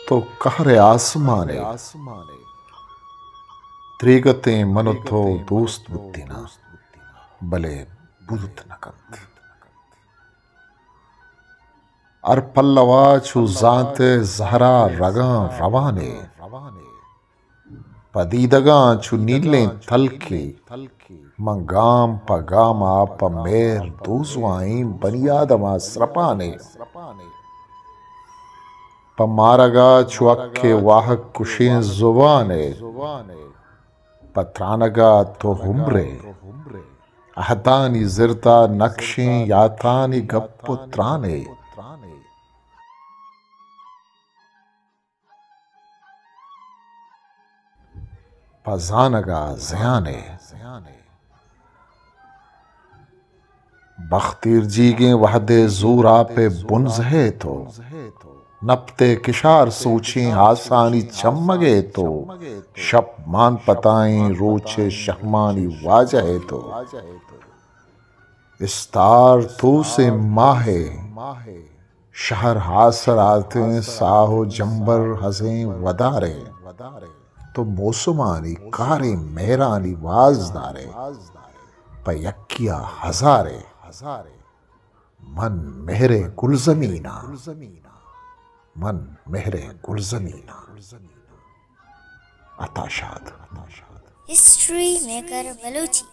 تو قہر آسمان ئے۔ تریگتیں من و تو دوست بوتیناں، بلے بوت نہ کنت۔ ہر پلوا چو زانت ءِ زہرا رگاں روان ئے۔ پہ دیدگاں چو نیلیں تلکے، من گام پہ گاما پہ مہر دوزوائیں بنی آدما سرپان ئے۔ پہ مارگا چو حق ءِ واہگ کشیں زبان ئے۔ پہ ترانگا تو عمر ئے۔ عہدانی زردا نقشیں یاتانی گپ و تران ئے۔ پہ زانگا زیان ئے۔ بخت ایرجیگیں وہدے زور آپ ءِ بنزہ ئے تو۔ نپت ءِ کشار سوچیں آسانی چمگ ئے تو۔ شپ مان پتائیں روچ ءِ شہمانی واجہ ئے تو۔ استار توسیں ماہ ئے۔ شہر آسراتیں ساہ و جمبر ہزیں ودار ئے۔ تو موسمانی کاریں مہرانی وازدار ئے۔ پہ یکیا ہزار ئے۔ من مہر ءِ گلزمین آں۔ من مہر ءِ گلزمین آں۔ عطا شاد۔ ہسٹری میکر بلوچی۔